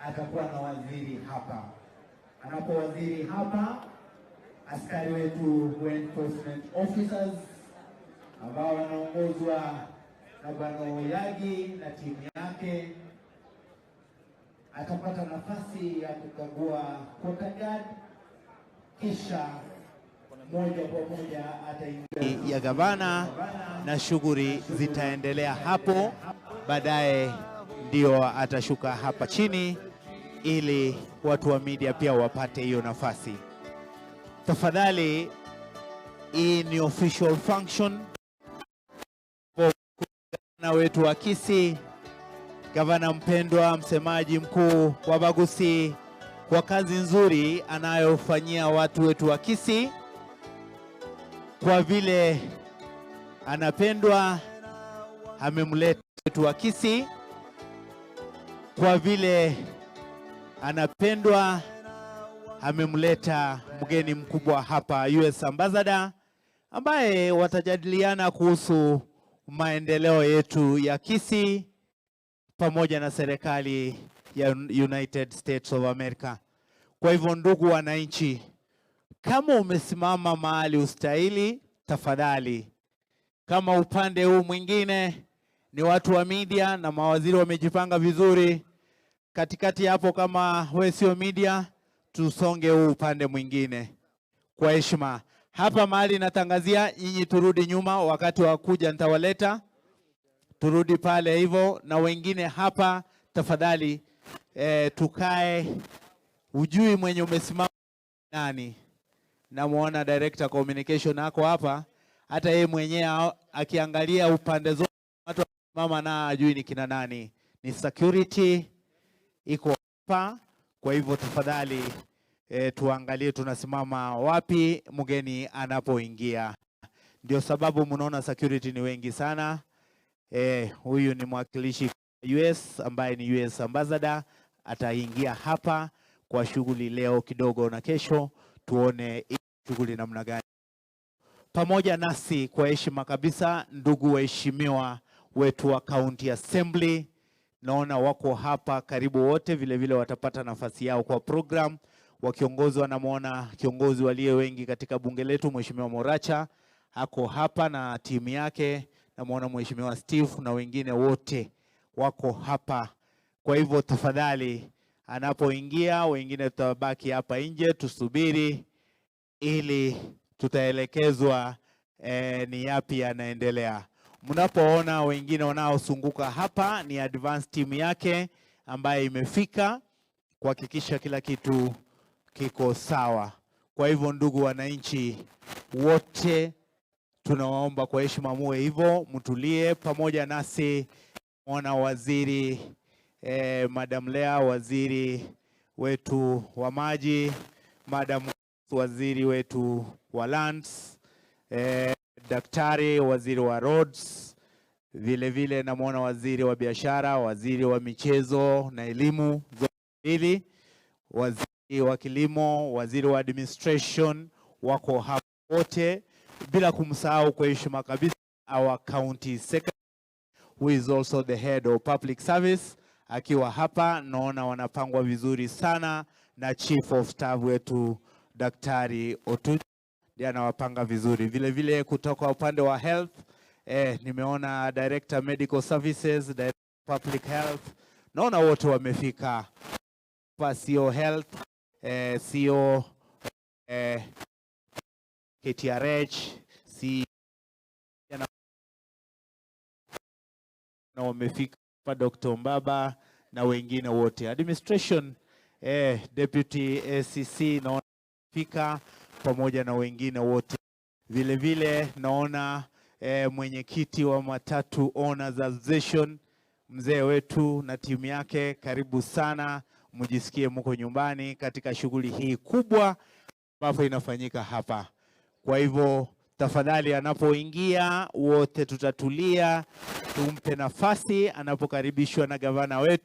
Atakuwa na waziri hapa. Anapo waziri hapa, askari wetu wa enforcement officers ambao wanaongozwa na Bwana Oyagi na timu yake atapata nafasi ya kukagua quarter guard, kisha moja kwa moja ataingia ya gavana na shughuli zitaendelea hapo. Baadaye ndio atashuka hapa chini ili watu wa media pia wapate hiyo nafasi. Tafadhali, hii ni official function gavana wetu wa Kisii, gavana mpendwa, msemaji mkuu wa Abagusii, kwa kazi nzuri anayofanyia watu wetu wa Kisii, kwa vile anapendwa, amemleta wetu wa Kisii, kwa vile anapendwa, amemleta mgeni mkubwa hapa, US Ambassador, ambaye watajadiliana kuhusu maendeleo yetu ya Kisii pamoja na serikali ya United States of America. Kwa hivyo, ndugu wananchi, kama umesimama mahali ustahili, tafadhali, kama upande huu mwingine ni watu wa media na mawaziri wamejipanga vizuri, katikati hapo, kama we sio media, tusonge huu upande mwingine kwa heshima. Hapa mahali natangazia, nyinyi turudi nyuma, wakati wa kuja nitawaleta, turudi pale hivyo, na wengine hapa tafadhali, tukae. Ujui mwenye umesimama nani? Namuona director communication ako hapa, hata yeye mwenyewe akiangalia upande zote watu mama na ajui ni kina nani. Ni security iko hapa, kwa hivyo tafadhali tuangalie tunasimama wapi mgeni anapoingia. Ndio sababu mnaona security ni wengi sana. Huyu ni mwakilishi US ambaye ni US ambassador ataingia hapa kwa shughuli leo kidogo na kesho, tuone shughuli namna gani. Pamoja nasi kwa heshima kabisa, ndugu waheshimiwa wetu wa County Assembly, naona wako hapa karibu wote, vile vile watapata nafasi yao kwa program wakiongozwa, namwona kiongozi walio wengi katika bunge letu Mheshimiwa Moracha ako hapa na timu yake, namwona Mheshimiwa Steve na wengine wote wako hapa. Kwa hivyo tafadhali, anapoingia wengine tutabaki hapa nje tusubiri, ili tutaelekezwa ni yapi yanaendelea. Mnapoona wengine wanaozunguka hapa ni advance team yake ambaye imefika kuhakikisha kila kitu kiko sawa. Kwa hivyo, ndugu wananchi wote, tunawaomba kwa heshima muwe hivyo, mtulie pamoja nasi. Mwana waziri Madam Lea, waziri wetu wa maji, Madam waziri wetu wa lands, daktari waziri wa roads, vile vile namwona waziri wa biashara, waziri wa michezo na elimu zote mbili, waziri wa kilimo, waziri wa administration wako hapa wote, bila kumsahau kwa heshima kabisa our county secretary who is also the head of public service akiwa hapa. Naona wanapangwa vizuri sana na chief of staff wetu Daktari Otuch ndiye anawapanga vizuri. Vile vile kutoka upande wa health nimeona director medical services, director public health, naona wote wamefika hapa, CEO health, CEO KTRH, C na wamefika hapa Dr. Mbaba na wengine wote administration, deputy ACC naona fika pamoja na wengine wote. Vile vile naona mwenyekiti wa Matatu Owners Association mzee wetu na timu yake, karibu sana, mjisikie mko nyumbani katika shughuli hii kubwa ambapo inafanyika hapa. Kwa hivyo tafadhali, anapoingia wote tutatulia, tumpe nafasi anapokaribishwa na gavana wetu.